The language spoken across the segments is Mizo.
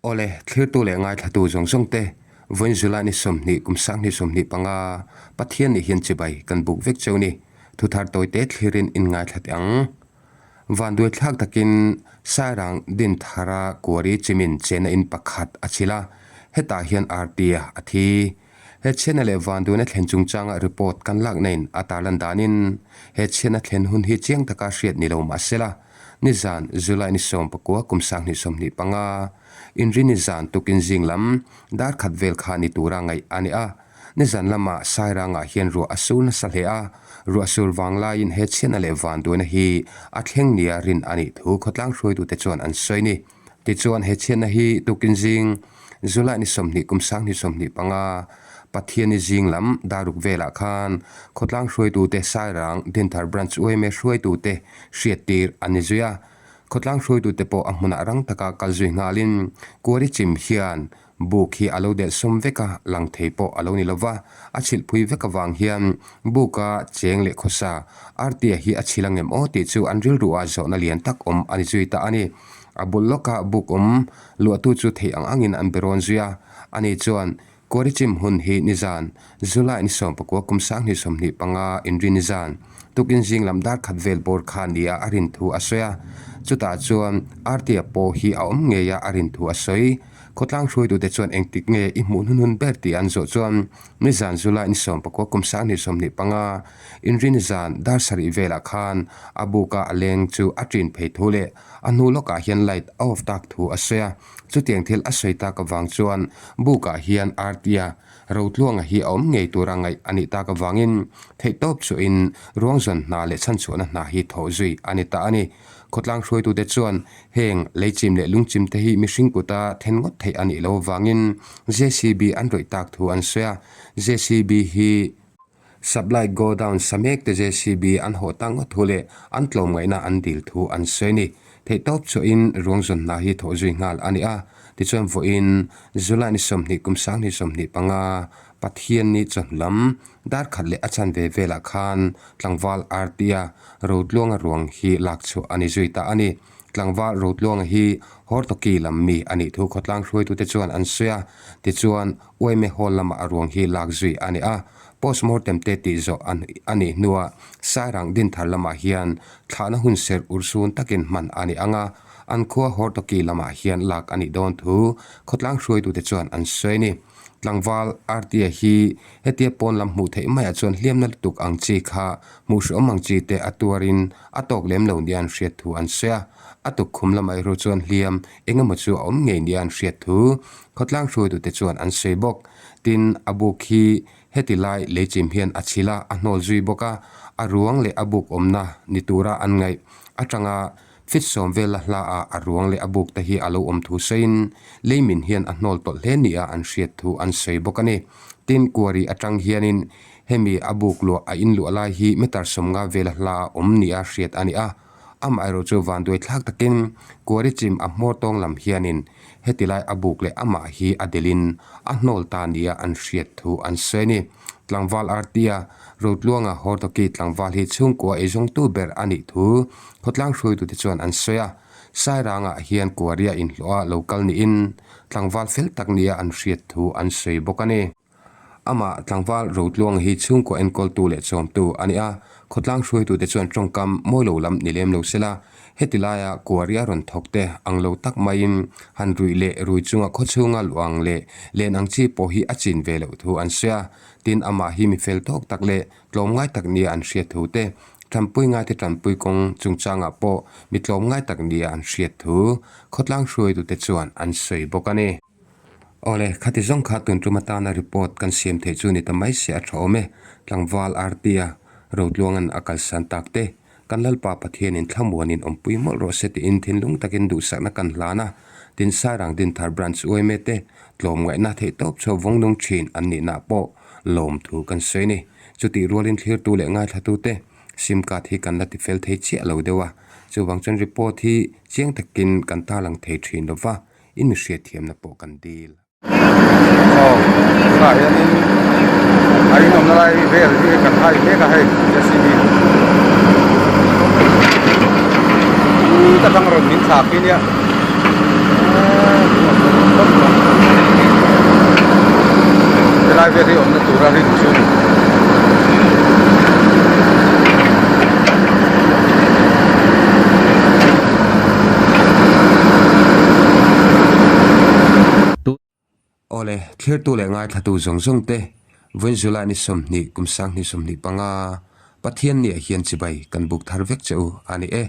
Awle, thlirtu leh ngaithlatu zawng zawng te, vawiin July ni 20 kum 2025, Pathian nih hian chibai kan buk vek cheu ni. Thuthar tawite thlirin in ngaithla teh ang. Vanduai thlak takin Sairang Dinthara Kuari chimin chena in pakhat a chhil a, hetah hian Artia a thi. He chhiatna leh vanduaina thlen chungchanga report kan lakna in a tarlan danin he chhiatna thlen hun hi chiang taka hriat ni lo mah sela, nizan July ni 19 kum 2025, Inrini zan tukin zing lam dar khat vel kha ni tura ngaih a ni a. Nizan lamah Sairangah hian ruah a sur nasa hle a, ruah sur vang laiin he chhiatna leh vanduaina hi a thleng nia rin a nih thu khawtlang hruaitute chuan an sawi ni. Tichuan he chhiatna hi tukin zing July ni 20 kum 2025, Pathianni zing lam daruk velah khan khawtlang hruaitute Sairang Dinthar Branch yma hruaitute hriattir an ni zui a. Khawtlang hruaitute pawh a hmunah rang taka kal zui nghalin Kuari chim hian buk hi a lo delh sawm vek a, lang thei pawh a lo ni lo va, a chhilh phui vek avang hian buka cheng leh khawsa Artia hi a chhil ang em aw tih chu an rilru ah zawhna lian tak awm a ni zui ta a ni. A bul lawka buk awm luahtu chu theih ang angin an be rawn zui a, ani chuan Kuari chim hun hi nizan, July ni 19 kum 2025 inri nizan, tukin zing lam dar khat vel bawr kha nia a rin thu a sawi a. Chutah chuan Artia pawh hi a awm ngei a a rin thu a sawi. Khawtlang hruaitute chuan engtik nge i hmuh hnunhun ber tih an zawh chuan nizan July ni 19 kum 2025 inri nizan dar sarih velah khan a buka a leng chu a ṭin phei thu leh a hnu lawkah hian light a off tak thu a sawi a. Chutiang thil a sawi tak avang chuan bukah hian Artia Rotluanga hi a awm ngei tura ngaih a nih tak avangin theihtawp chuahin ruangzawn hna leh chhanchhuahna hna hi thawh zui a ni ta a ni. Khawtlang hruaitute chuan heng leichim leh lungchim te hi mihring kuta then ngawt theih a nih loh avangin JCB an rawih tak thu an sawi a, JCB hi Supply Godown sa mek te JCB an hawh ta ngawt thu leh an tlawmngaihna an dil thu an sawi a ni. Theihtawp chuahin ruangzawn hna hi thawh zui nghal a ni a, tichuan vawiin July ni 20 kum 2025 Pathianni chawhnu lam dar khat leh a chanve velah khan tlangval Artia Rotluanga ruang hi lak chhuah a ni zui ta a ni. Tlangval Rotluanga hi Hortoki lam mi a nih thu khawtlang hruaitute chuan an sawi a, tichuan Uaime Hall lamah a ruang hi lak zui a ni a, postmortem te tih zawh a nih hnuah Sairang Dinthar lamah hian thlahna hun serh urhsun takin hman a ni ang a, an khua Hortoki lamah hian lak a nih dawn thu khawtlang hruaitute chuan an sawi a ni. Tlangval Artia hi hetia pawn lam hmuh theih maiah chuan hliamna lutuk ang chi kha hmuh hrehawm ang chi te a tuarin a tawk lem lo nia an hriat thu an sawi a, a tukkhum lamah erawh chuan hliam eng emaw chu a awm ngei nia an hriat thu khawtlang hruaitute chuan an sawi bawk. Tin, a buk hi heti lai leichim hian a chhil a, a hnawl zui bawk a, a ruang leh a buk awmna ni tura an ngaih atanga Fit sawm vela hla ah a ruang leh a buk te hi a lo awm thu sawiin leimin hian a hnawl tawlh hle nia an hriat thu an sawi bawk a ni. Tin, kuari atang hianin hemi a buk luah a inluah lai hi meter 50 vela hla a awm nia hriat a ni a. Amaherawh chu vanduai thlak takin kuari chim a hmawr tawng lam hianin heti lai a buk leh amah hi a delhin a hnawl ta nia an hriat thu an sawi a ni. Tlangval Artia Rotluanga Hortoki tlangval hi chhungkua eizawngtu ber a nih thu khawtlang hruaitute chuan an sawi a. Sairangah hian Kuaria inhlawh a lo kal niin tlangval fel tak nia an hriat thu an sawi bawk a ni. Amah tlangval Rotluanga hi chhungkua enkawltu leh chawmtu a ni a, khawtlang hruaitute chuan tawngkam mawi lo lam ni lem lo sela, heti laia Kuaria rawn thawk te ang lo tak maiin han ruih leh rui chunga khawchhunga luang leh len ang chi pawh hi a chin ve loh thu an sawi a. Tin, amah hi mi fel tawk tak leh tlawmngai tak nia an hriat thu te, tanpui ngaite tanpui kawng chungchangah pawh mi tlawmngai tak nia an hriat thu khawtlang hruaitute chuan an sawi bawk a ni. Awle, khati zawng kha tun tum atana report kan siam theih chu ni ta mai se a tha awm e, tlangval Artia Rotluanga'n a kalsan tak te, Kan Lalpa Pathianin thlamuanin awmpui mawlh rawh se tiin thinlung takin duhsakna kan hlan a, tin Sairang Dinthar Branch uaime te tlawmngaihna theihtawp chho vawng nung thin an nihna pawh lawmthu kan sawi a ni. Chutih rualin thlirtu leh ngaithlatute sim card hi kan la tifel thei chiah lo deuh a, chuvang chuan report hi chiang takin kan tarlang thei thin lova, in mi hriatthiamna pawh kan dil. Aw tunah hianin a inawmna lai vel hi kan hai mek a hei JCB ta tang rawn min thlak hi nia. Helai vel hi awmna tura rin chu a ni. Awle, thlirtu leh ngaithlatu zawng zawng te, vawiin July ni 20 kum 2025, Pathian niah hian chibai kan buk thar vek che u a ni e.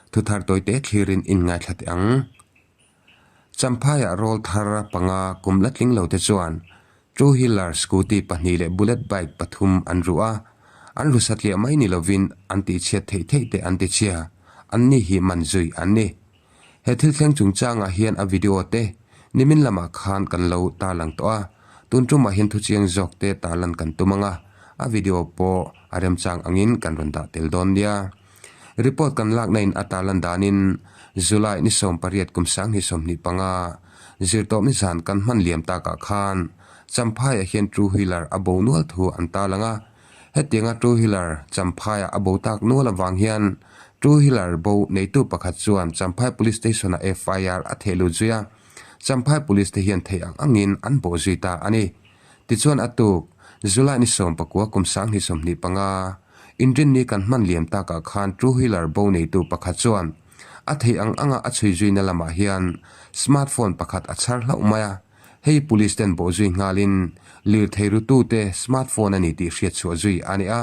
Thuthar tawite thlirin in ngaithla teh ang. Champhaiah rawl thar panga kum la tling lo te chuan Two wheeler scooty pahnih leh bullet bike pathum an ruh a, an ru satliah mai ni lovin an tihchhiat theih theih te an tichhia, anni hi man zui an ni. He thil thleng chungchangah hian a video te nimin lamah khan kan lo tarlang tawh a, tun tumah hian thuchiang zawk te tarlan kan tum ang a, a video pawh a remchang angin kan rawn dah tel dawn nia. Report kan lakna in a tarlan danin July ni 18 kum 2025, zirtawp ni zan kan hman liam takah khan Champhaiah hian two wheeler a bo nual thu an tarlang a. Hetianga two wheeler Champhaiah a bo tak nual avang hian two wheeler bo neitu pakhat chuan Champhai Police Station-ah FIR a theh lut zui a. Champhai Police te hian theih ang angin an bawh zui ta a ni. Tichuan a tuk, July ni 19 kum 2025, Inrinni kan hman liam takah khan two wheeler bo neitu pakhat chuan a theih ang anga a chhui zuina lamah hian smart phone pakhat a chhar hlauh mai a, hei police ten bawh zui nghalin lirthei rutute smart phone a ni tih hriat chhuah zui a ni a,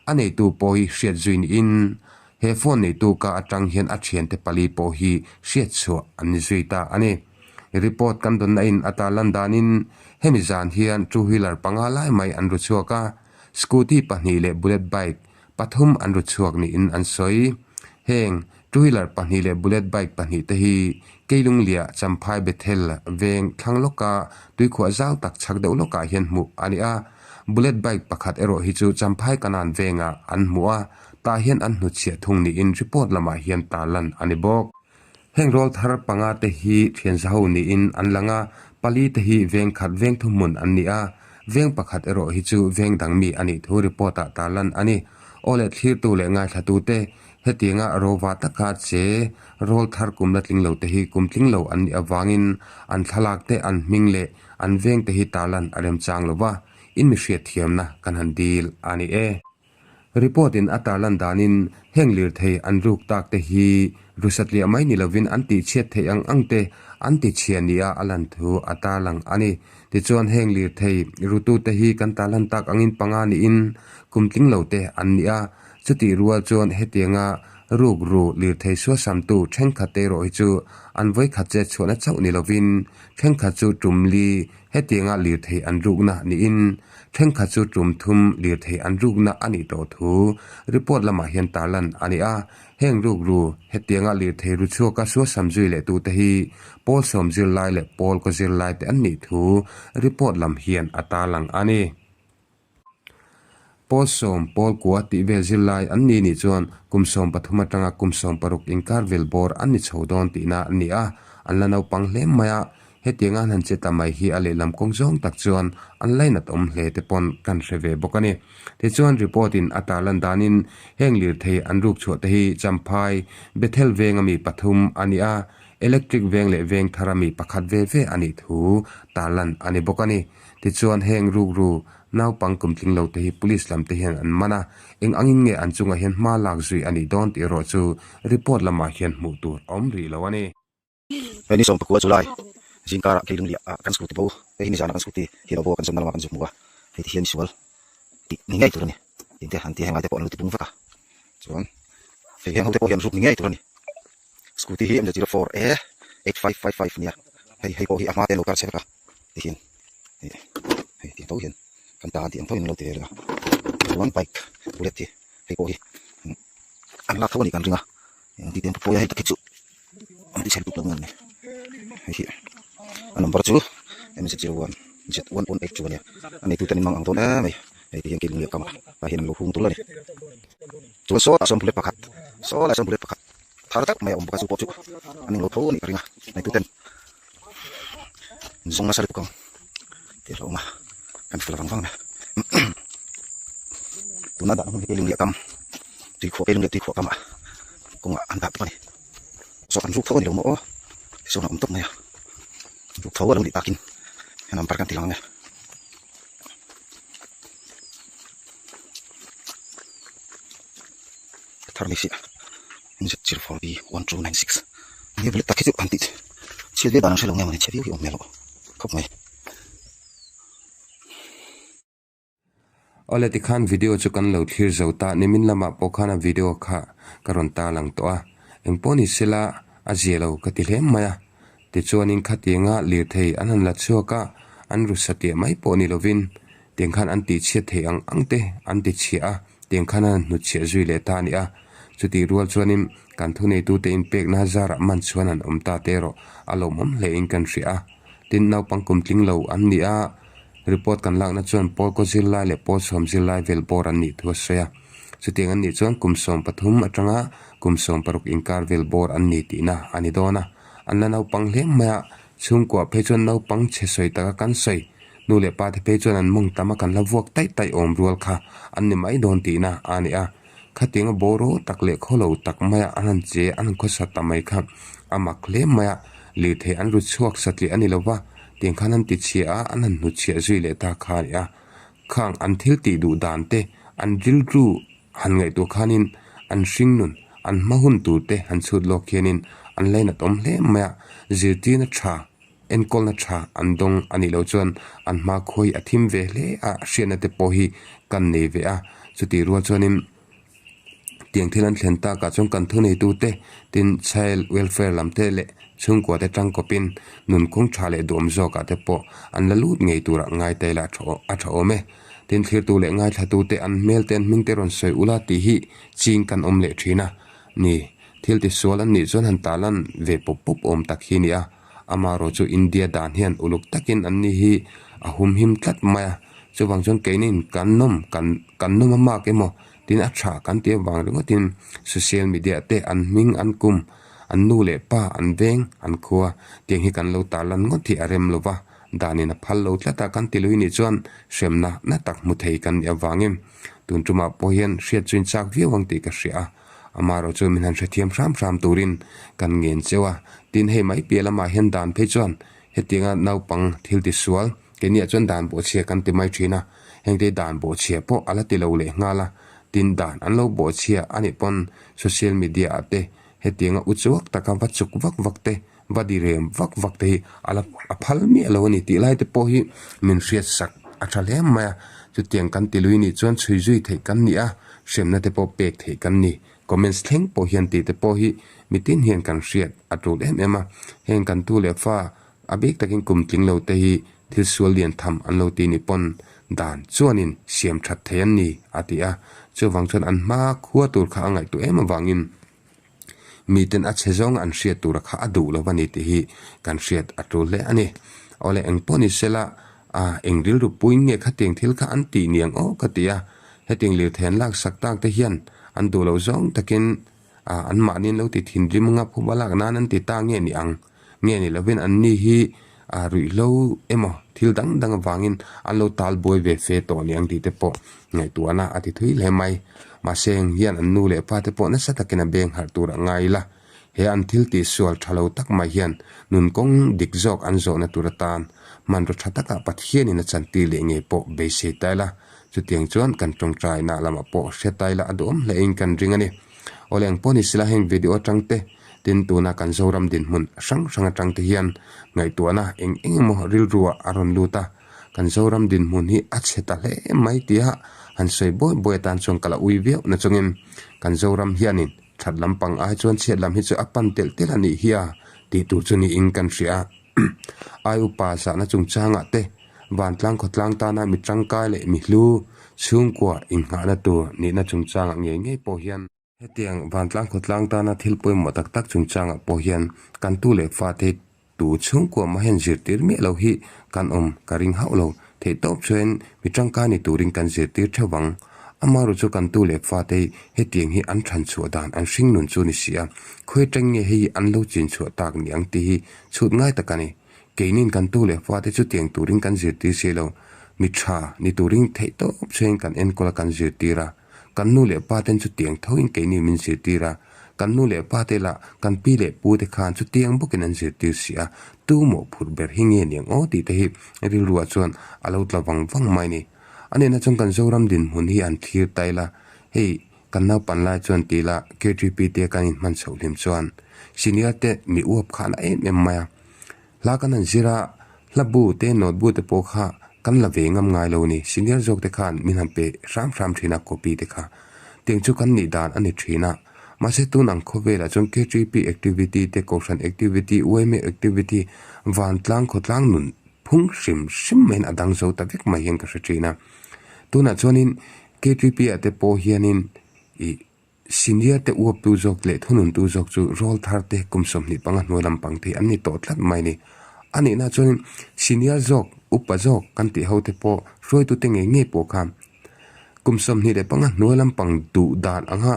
a neitu pawh hi hriat zui niin he phone neitu ka atang hian a thiante pali pawh hi hriat chhuah an ni zui ta a ni. Report kan dawnna in a tarlan danin hemi zan hian two wheeler panga lai mai an ru chhuak a, Scooty pahnih leh bullet bike pathum an ru chhuak niin an sawi. Heng two wheeler pahnih leh bullet bike pahnih te hi Keilungliah Champhai Bethel veng thlang lawka tuikhuah zau tak chhak deuh lawkah hian hmuh a ni a. Bullet bike pakhat erawh hi chu Champhai Kanan vengah an hmu a, tah hian an hnutchhiah thung niin report lamah hian tarlan a ni bawk. Heng rawl thar panga te hi thian zaho niin an lang a, pali te hi veng khat veng thuhmun an ni a, veng pakhat erawh hi chu veng dang mi a nih thu report ah tarlan a ni. Aw leh thlirtu leh ngaithlatu te, hetianga rova taka che rawl thar kum la tling lo te hi kum tling lo an nih avangin an thlalak te an hming leh an veng te hi tarlan a remchang lo va, in mi hriatthiamna kan han dil a ni e. Report in a tarlan danin heng lirthei an ruk tak te hi rusatliah mai ni lovin an tihchhiat theih ang ang te an tichhia nia a lan thu a tarlang a ni. Tichuan heng lirthei rutute hi kan tarlan tak angin panga niin kum tling lo te an ni a, chutih rual chuan hetianga rukru lirthei suasamtu thenkhat te erawh hi chu an vawikhat chet chhuahna chauh ni lovin thenkhat chu tumli hetianga lirthei an rukna niin Thenkhat chu tum thum lirthei an rukna a nih tawh thu report lamah hian tarlan a ni a, heng rukru hetianga lirthei ru chhuaka suasam zui leh tute hi pawl sawm zirlai leh pawl kaw zirlai te an nih thu report lam hian a tarlang a ni. Pawl sawm, pawl kua tih vel zirlai an ni nih chuan kum 13 atanga kum 16 inkar vel bawr an ni chho dawn tihna a ni a, an la naupang hle mai a, Hetiang a han che ta mai hi a lehlam kawng zawng tak chuan an lainat awm hle te pawn kan hre ve bawk a ni. Tichuan report in a tarlan danin heng lirthei an ruk chhuah te hi Champhai, Bethel veng ami pathum a ni a, Electric veng leh veng thar ami pakhat ve ve a nih thu tarlan a ni bawk a ni. Tichuan heng rukru naupang kum tling lo te hi police lam te hian an man a, eng angin nge an chungah hian hma lak zui a nih dawn tih erawh chu report lamah hian hmuh tur a awm rih lo a ni. Hei ni 14 July zingkarah Keilungliah ah kan scooty bo hei hi nizanah kan scooty hi lo bo a kan zawnna lamah kan zu hmu a hei ti hian misual tih ni ngei tur a ni tih te an ti a henglai te pawh an lo ti bung vek a chuan hei heng ho te pawh hi an ruk ni ngei tur a ni scooty hi M 04 A 8555 a nia hei hei pawh hi a hma te an lo kar chhe vek a ti hian hei tih ang tho hian kan ta an tih ang tho hian an lo ti ve reng a chuan bike bullet hi hei pawh hi an lak tho a nih kan ring a eng ti te an pu phawi a hei tak hi chu. An ti chhe lutuk lo nge ni hei hi a number chu M 01 Z 118 chu a nia a neitu te an inmang ang dawn em mai hei ti hian keilung leh kamah tah hian an lo hung tul a ni chuan sawtah sawn bullet pakhat saw lai sawn bullet pakhat thar tak mai a awm bawk a chu pawh chu an englo tho a nih ka ring a neitu ten an zawng nasa lutuk ang tih a hlauhawm a kan fla vang vang a tuna dah hmun hi keilung leh kam tuikhuah keilung leh tuikhuah kamah kawngah an dah bawk a ni. Saw an ruk tho a ni lo maw aw sawn a awm tawp mai a ruk tho a lo nih takin he number kan ti lang ang e. thar mai si a MZ 04 B 1296 nia bullet tak hi chu han tih chhiat ve dan an hre lo nge mawni chhe viau hi awm hmel loh khawp mai. Awle tikhan video chu kan lo thlir zo ta, nimin lamah pawh khan a video kha ka rawn tarlang tawh a, engpawh ni sela a zia lo ka ti hle mai a, tichuanin khatianga lirthei an han la chhuak a, an ru satliah mai pawh ni lovin tiang khan an tihchhiat thei ang ang te an ti chhiah a, tiang khan an han hnutchhiah zui leh ta a ni a, chutih rual chuanin kan thuneitute inpekna zarah man chuan an awm ta te erawh a lawmawm hlein kan hria a. Tin, naupang kum tling lo an ni a, report kan lakna chuan pawl kaw zirlai leh pawl sawm zirlai vel bawr an nih thu a sawi a. Chutiang an nih chuan kum 13 atanga kum 16 inkar vel bawr an ni tihna a ni dawn a. An la naupang hle mai a, chhungkuah phei chuan naupang chhe sawi taka kan sawi, nu leh pa te phei chuan an mawng tam a kan la vuak taih taih awm rual kha an ni mai dawn tihna a ni a. Khatianga bawraw tak leh khawlo tak maia an han che an han khawsa ta mai kha a mak hle mai a, lirthei an ru chhuak satliah a ni lo va, tiang khan an ti chhia a, an han hnutchhiah zui leh ta kha a ni a. Khang an thil tih duh dan te, an rilru han ngaihtuah khanin an hring nun, an hma hun tur te han chhut lawk hianin an lainat awm hle mai a, zirtirna tha Enkawlna tha an dawng a nih loh chuan an hma khawi a thim ve hle a, hriatna te pawh hi kan nei ve a. Chutih rual chuanin tiang thil an thlen takah chuan kan thuneitute tin child welfare lam te leh chhungkua te tangkawpin nun kawng tha leh duhawm zawkah te pawh an la lut ngei turah ngai ta ila a tha awm e. Tin thlirtu leh ngaithlatute an hmel te an hming te rawn sawi ula tih hi ching kan awm leh thin a ni. Thil tisual an nih chuan han talan ve pawp pawp awm tak hi a ni a. Amaherawh chu India dan hian uluk takin an ni hi a humhim tlat mai a, chuvang chuan keinin kan nawm kan kan nawm a mak emaw tin a tha kan tih avang ringawtin social media te an hming an kum an nu leh pa an veng an khua tiang hi kan lo tarlan ngawt hi a rem lo va, danin a phal lo tlat a kan ti lui nih chuan hremna na tak hmu thei kan nih avangin tun tumah pawh hian hriat chu inchak viau ang tih ka hria a. Amaherawh chu min han hrethiam hram hram turin kan ngen cheu a, tin hei mai piah lamah hian dan phei chuan hetianga naupang thil tisual keiniah chuan dan bawhchhia kan ti mai thin a, hengte dan bawhchhia pawh a la ti lo leh nghal a, tin dan an lo bawhchhia a nih pawn social media ah te hetianga uchuak taka va chuk vak vak te va direm vak vak te hi a la a phal miah lo a ni tih lai te pawh hi min hriat sak a tha hle mai a, chutiang kan ti lui nih chuan chhui zui theih kan ni a, hremna te pawh pek theih kan ni, comments thleng pawh hian tih te pawh hi mitin hian kan hriat a tul em em a, heng kan tu leh fa a bik takin kum tling lo te hi thil sual lian tham an lo ti ni pawn dan chuanin siam that thei an ni a ti a, chuvang chuan an hma khua tur kha a ngaihtuah em avangin. Miten a chhe zawng an hriat tura kha a duh lo a ni tih hi kan hriat a tul hle a ni. Awle eng pawh ni sela a eng rilru puiin nge khatiang thil kha an tih niang aw ka ti a, hetiang lirthei an laksak tak te hian an duh loh zawng takin a anmahni an lo ti thinrim anga phuba lak nan an ti ta nge ni ang. Nge ni lovin anni hi a ruihhlo emaw thil dang dang avangin an lo tal buai ve fe tawh ni ang tih te pawh ngaihtuahna a ti thui hle mai. Mahse heng hian an nu leh pa te pawh nasa takin a beng harh tur a ngai ila, he an thil tih sual tha lo tak mai hian nun kawng dik zawk an zawhna tur atan hmanraw tha takah Pathianin a chantir leh ngei pawh beisei ta ila, chutiang chuan kan tawngtaina lamah pawh hre ta ila a duhawm hlein kan ring a ni. Awle eng pawh ni sila heng video atang te tin tuna kan Zoram dinhmun hrang hrang atang te hian ngaihtuahna eng eng emaw rilru ah a rawn lut a, kan Zoram dinhmun hi a chhe ta hle mai tia han sawi bawi bawi atan chuan ka la ui viau na chungin kan Zoram hianin that lampang ai chuan chhiat lam hi chu a pan telh telh a nih hi a tih tur chu niin kan hria a. Ai upa zahna chungchangah te vantlang khawtlang tana mi tangkai leh mi hlu chhungkua inghahna tur nihna chungchangah ngei ngei pawh hian Hetiang vantlang khawtlang tana thil pawimawh tak tak chungchangah pawh hian kan tu leh fate tu chhungkua mah hian zirtir miah lo hi kan awm ka ring hauh lo. Theihtawp chuan mi tangkai ni turin kan zirtir theuh vang. Amaherawh chu kan tu leh fate hi hetiang hi an than chhuah dan an hring nun chu ni si a, khawi atang nge hei hi an lo chin chhuah tak ni ang tih hi chhut ngai tak a ni. Keinin kan tu leh fate chutiang turin kan zirtir si lo. Mi tha ni turin theihtawp chuan kan enkawl a kan zirtir a. Kan nu leh pa ten chutiang thoin keini min zirtir a, kan nu leh pa te lah kan pi leh pu te khan chutiang bawkin an zirtir si a, tu mawhphurh ber hi nge niang aw tih te hi rilruah chuan a lo tla vang vang mai ni. A nihna chuan kan Zoram dinhmun hi an thlir ta ila, hei Kan naupan lai chuan ti ila KTP te kan inhman chhoh hlim chuan senior te mi uap kha a na em em mai a. Hla kan han zir a, hla bu te note bu te pawh kha kan la ve ngam ngai lo a ni. Senior zawk te khan min han pe hram hram thin a copy te kha. Tiang chu kan nih dan a ni thin a. Mahse tun ang khawvelah chuan KTP activity te Kohhran activity, yma activity, vantlang khawtlang nun phung hrim hrim maiin a dang zo ta vek mai hian ka hre thin a. Tunah chuanin KTP ah te pawh hianin ih senior te uaptu zawk leh thununtu zawk chu rawl thar te kum 25 hnuai lampang te hi an ni tawh tlat mai a ni. A nihna chuanin senior zawk upa zawk kan tih ho te pawh hruaitu te ngei ngei pawh khan kum 25 hnuai lampang duh dan anga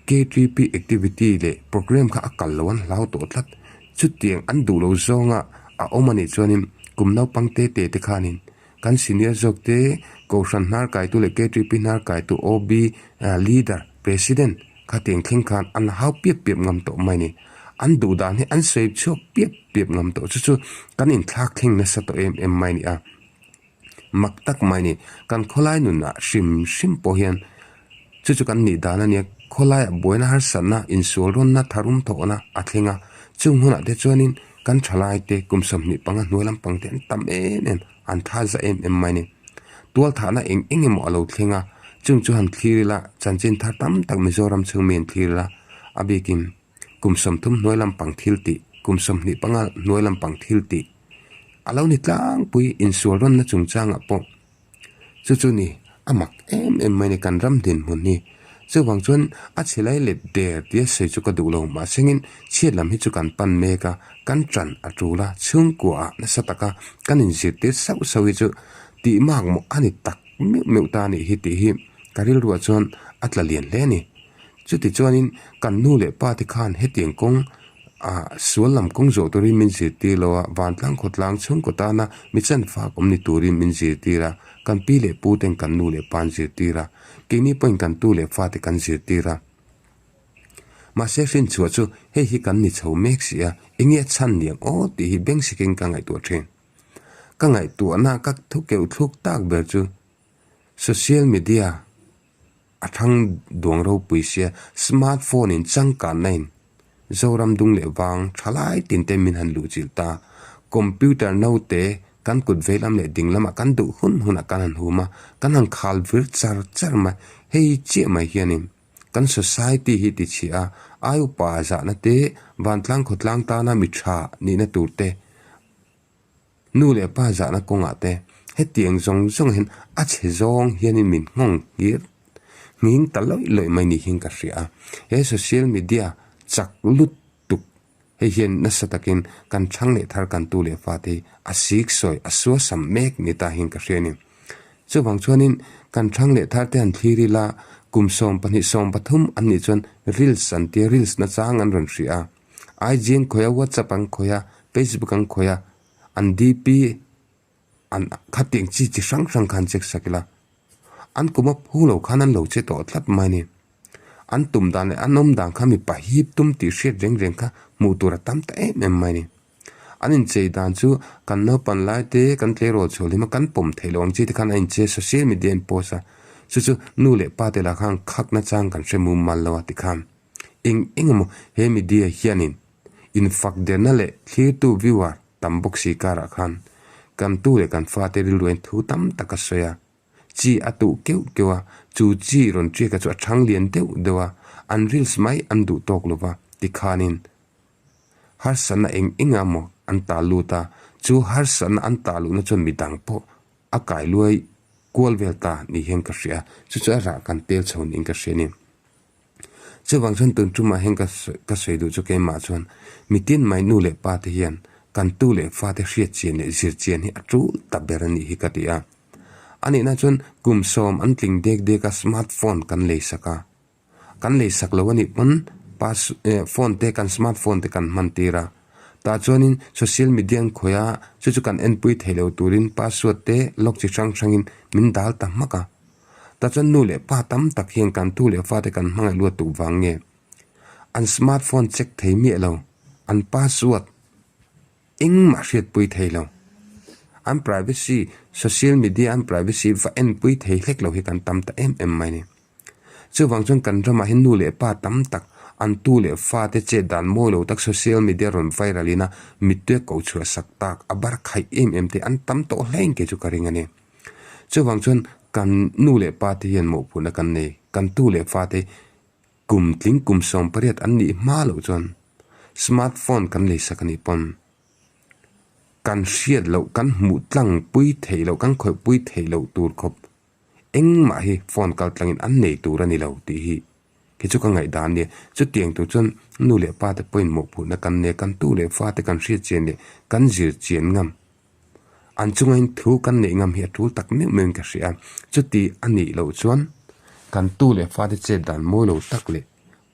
KTP activity leh programme kha a kal lo an hlau tawh tlat. Chutiang an duh lo zawnga a awm a nih chuanin kum naupang te te te khanin Kan senior zawk te Kohhran hnar kaitu leh KTP hnar kaitu OB leader, president kha tiang thleng khan an hau piap piap ngam tawh mai a ni. An duh dan hi an sawi chhuak piap piap ngam tawh chu chu kan inthlak thleng nasa tawh em em mai a ni a. Mak tak mai a ni. Kan khawlai nunah hrim hrim pawh hian Chu chu kan nih dan a nia, khawlaiah buaina harsatna, insual rawnna, tharum thawhna a thleng a. Chung hunah te chuanin kan thalai te, kum 25 hnuai lampang te an tam em em, an tha za em em mai a ni. Tual thahna eng eng emaw a lo thleng a, chung chu han thlir ila, chanchin thar tam tak Mizoram chhung mi an thlir ila, a bikin kum 30 hnuai lampang thil tih, kum 25 hnuai lampang thil tih a lo ni tlangpui insual rawnna chungchangah pawh. Chu chu ni, a mak em em mai ni kan ram dinhmun hi. Chuvang chuan a chhe lai let der tia sawi chu ka duh lo. Mahsengin chhiat lam hi chu kan pan mek a, kan tan a tul a, chhungkuaah nasa taka kan inzirtir sauh sauh hi chu tih mak mawh a ni tak meuh meuh ta a nih hi tih hi ka rilruah chuan a tla lian hle a ni. Chuti chuanin kan nu leh pa te khan hetiang kawng ah sual lam kawng zawh turin min zirtir lo a, vantlang khawtlang chhungkaw tana mi chanfak awm ni turin min zirtir a, kan pi leh pu ten kan nu leh pa an zirtir a, keini pawhin kan tu leh fate kan zirtir a. Mahse hrinchhuah chu hei hi kan ni chho mek si a, enge a chhan niang aw tih hi beng sikin ka ngaihtuah thin. Ka ngaihtuahna ka thu keuh thluk tak ber chu social media A thang duang ropui sia smart phone in changkanna in Zoram dung leh vang tha lai tin te min han luh chilh ta. Computer naute kan kut vei lam leh ding lamah kan duh hun hunah kan han hum a, kan han khal vir char char mai. Hei chiah mai hianin kan society hi ti chhia a, ai upa zahna te, vantlang khawtlang tana mi tha nihna tur te, Nu leh pa zahna kawngah te hetiang zawng zawng hian a chhe zawng hianin min nghawng ngir nghing ta lawih lawih mai ni hian ka hria a. He social media chak lut tuk hei hian nasa takin kan thang leh thar kan tu leh fate hi a sik sawi a suasam mek ni ta hian ka hria a ni. Chuvang chuanin kan thang leh thar te han thlir ila kum 12 13 an nih chuan reels an tia reels nachang an rawn hria a. IG an khawih a, WhatsApp an khawih a, Facebook an khawih a, an DP an khatiang chi chi hrang hrang khan check sak ila an kum a phu lo khan an lo che tawh tlat mai a ni. An tum dan leh an awm dan kha mipa hip tum tih hriat reng reng kha hmuh tur a tam ta em em mai a ni. An inchei dan chu kan naupan lai te kan tleirawl chhuah hlim a kan pawm theih loh ang chi te khan a inchei a social media an post a chu chu nu leh pa te lah khan khak nachang kan hre mumal lo a tikhan. Eng eng emaw he media hianin infak derna leh thlirtu viewer tam bawk si karah khan kan tu leh kan fate rilruain thu tam tak a sawi a, chi a tuh keuh keuh a, chu chi rawn ṭiaka chu a ṭhang lian deuh deuh a, an reels mai an duh tawk lo va tikhanin harsatna eng eng emaw an ta lut a, chu harsatna an ta luhna chuan midang pawh a kai luai kual vel ta ni hian ka hria, chu chu a rah kan tel chho niin ka hria a ni. Chuvang chuan tun tumah hian ka ka sawi duh chu keimah chuan mitin mai nu leh pa te hian kan tu leh fa te hriat chian leh zir chian hi a tul ta ber a nih hi ka ti a. A nihna chuan kum sawm an tling dek dek a smart phone kan lei sak a. Kan lei sak lo a nih pawn pass eh phone te kan smart phone te kan hman tir a. Tah chuanin social media an khawih a chu chu kan enpui thei lo turin password te lock chi hrang hrangin min dal ta hmak a. Tah chuan nu leh pa tam tak hian kan tu leh fate kan hmangaih luat tuk vang nge? An smart phone check thei miah lo, an password engmah hriatpui thei lo, an privacy, social media an privacy va enpui thei hlek lo hi kan tam ta em em mai a ni. Chuvang chuan kan ramah hian nu leh pa tam tak an tu leh fate chet dan mawi lo tak social media rawn viral ina mittui a ko chhuah sak tak a bar khaih em em te an tam tawh hle engke chu ka ring a ni. Chuvang chuan kan nu leh pa te hian mawhphurhna kan nei, kan tu leh fate kum tling kum 18 an nih hma loh chuan smart phone kan lei sak a nih pawn kan hriat loh kan hmuh tlang pui theih loh kan khawih pui theih loh tur khawp engmah hi phone kal tlangin an nei tur a ni lo tih hi khi chu ka ngaihdan a nia. Chutiang tur chuan nu leh pa te pawhin mawhphurhna kan nei a, kan tu leh fa te kan hriat chian leh kan zir chian ngam. An chungain thu kan neih ngam hi a tul tak meuh meuhin ka hria a, chuti a nih loh chuan kan tu leh fate chet dan mawi lo tak leh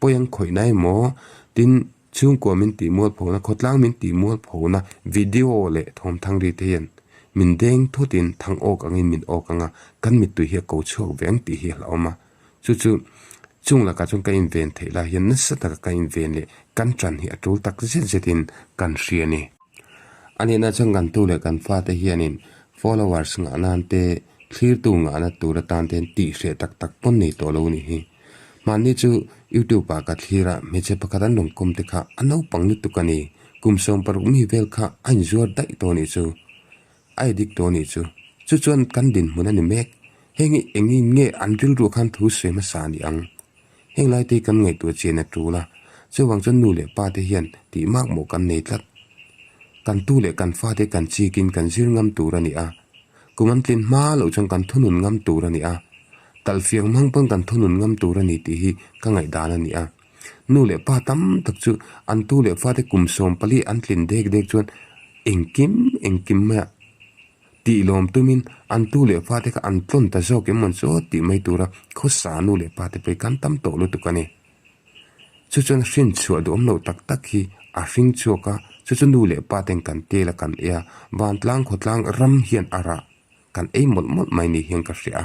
pawi an khawih na emaw tin chhungkua min tih mual phona khawtlang min tih mual phona video leh thawmthang ri te hian min deng thutin thang awk angin min awk anga kan mittui hi a ko chhuak ve ang tih hi a hlauhawm a, chu chu chung lakah chuan ka inven theih lai hian nasa taka ka inven leh kan tan hi a tul tak zet zetin kan hria a ni. A nihna chuan kan tu leh kan fate hianin followers ngah nan te, thlirtu ngahna tur atan te hian tih hreh tak tak pawn nei tawh lo a nih hi. Hmanni chu YouTube ah ka thlir a, hmeichhe pakhat an rawn kawm te kha a naupang lutuk a ni. Kum 60 mi vel kha a inzuar daih tawh a nih chu. A addict tawh a nih chu. Chu chuan kan dinhmun a ni mek. Heng hi engin nge an rilru khan thu sawi hmasa a ni ang? Heng lai te hi kan ngaihtuah chian a tul a, chuvang chuan nu leh pa te hian tih mak mawh kan nei tlat. Kan tu leh kan fa te kan chikin kan zir ngam tur a ni a, kum an tlin hma loh chuan kan thunun ngam tur a ni a, talhfiang hmang pawn kan thunun ngam tur a ni tih hi ka ngaihdan a ni a. Nu leh pa tam tak chu an tu leh fa te kum 14 an tlin dek dek chuan engkim engkim maiah Tih lawm tumin an tu leh fate kha an tlawn ta zawk em mawn chu tih mai tura khawsa nu leh pate pawh hi kan tam tawh lutuk a ni. Chu chuan hrin chhuah duhawm loh tak tak hi a hring chhuak a, chu chu nu leh paten kan tel a kan ei a, vantlang khawtlang ram hian a rah kan ei mawlh mawlh mai ni hian ka hria a.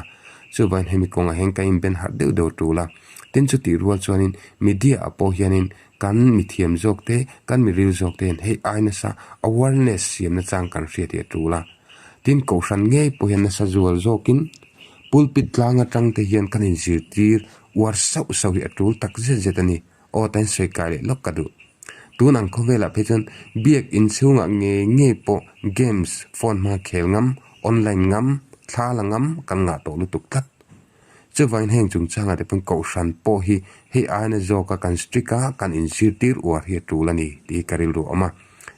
Chuvangin hemi kawngah hian ka inben harh deuh deuh tul a, tin chutih rual chuanin media ah pawh hianin Kan mithiam zawk te, kan miril zawk te hian hei ai nasa awareness siamna chang kan hriat hi a tul a. Tin, Kohhran ngei pawh hian nasa zual zawkin pulpit tlang atang te hian kan inzirtir uar sauh sauh hi a tul tak zet zet a ni. Aw tain sawi kai leh lawk ka duh. Tun ang khawvelah phei chuan biak inchhungah ngei ngei pawh games phone hmanga khel ngam, online ngam, thla la ngam kan ngah tawh lutuk tlat. Chuvangin heng chungchangah te pawn Kohhran pawh hi hei aina zawka kan strict a, kan inzirtir uar hi a tul a ni tih hi ka rilru a awm a.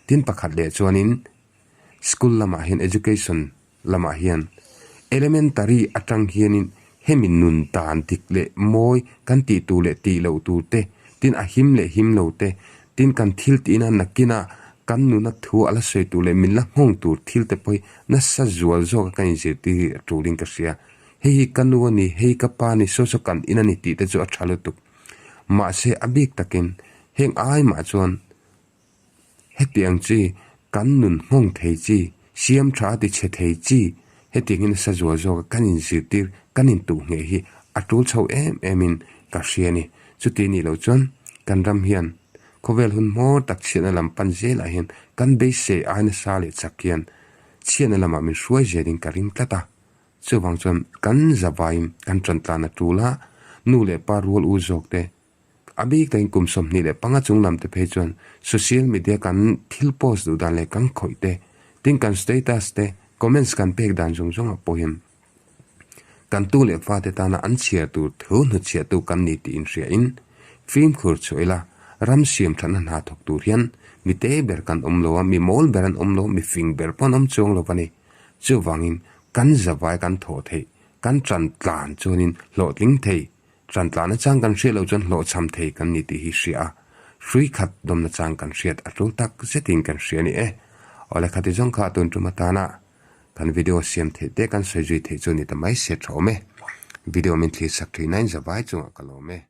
Tin pakhat leh chuanin school lamah hian education lamah hian elementary atang hianin hemi nun dan dik leh mawi kan tih tur leh tih loh tur te, tin a him leh him lo te, tin kan thil tihna nakina kan nuna thu a la sawi tur leh min la nghawng tur thil te pawh hi nasa zual zawka kan inzirtir hi a tulin ka hria. Hei hi ka nu a ni, hei ka pa a ni, saw saw kan in a ni tih te chu a tha lutuk. Mahse a bik takin heng ai mah chuan hetiang chi kan nun nghawng thei chi, siam tha a ti chhe thei chi hetiang hi nasa zual zawk a kan inzirtir, kan intuh ngheh hi a tul chho em em in ka hria a ni. Chuti nih loh chuan kan ram hian khawvel hun hmawr tak chhiatna lam pan zelah hian kan beisei ai nasa leh chak hian chhiatna lamah min hruai zelin ka ring tlat a. Chuvang chuan kan zavaiin kan tantlan a tul a, nu leh pa rual u zawk te, a bik takin kum 25 chung lam te phei chuan social media kan thil post duh dan leh kan khawih te, tin kan status te, comments kan pek dan zawng zawng ah pawh hian kan tu leh fate tana an chhiar tur thu hnuchhiahtu kan ni tih inhria in fimkhur chhuah ila, ram siam thatna hna thawk tur hian mi te ber kan awm lo a, mi mawl ber an awm lo, mi fing ber pawh an awm chuang lo a ni. Chuvangin kan zavai kan thawh theih, kan tan tlan chuanin hlawhtling thei, tan tlan nachang kan hriat loh chuan hlawhchham thei kan ni tih hi hria a, hrui khat dawm nachang kan hriat a tul tak zetin kan hria a ni e. Awle khati zawng kha tun tum atana kan video siam theih te kan sawi zui theih chu ni ta mai se tha awm e. Video min thlir sak thin nain zavai chungah ka lawm e.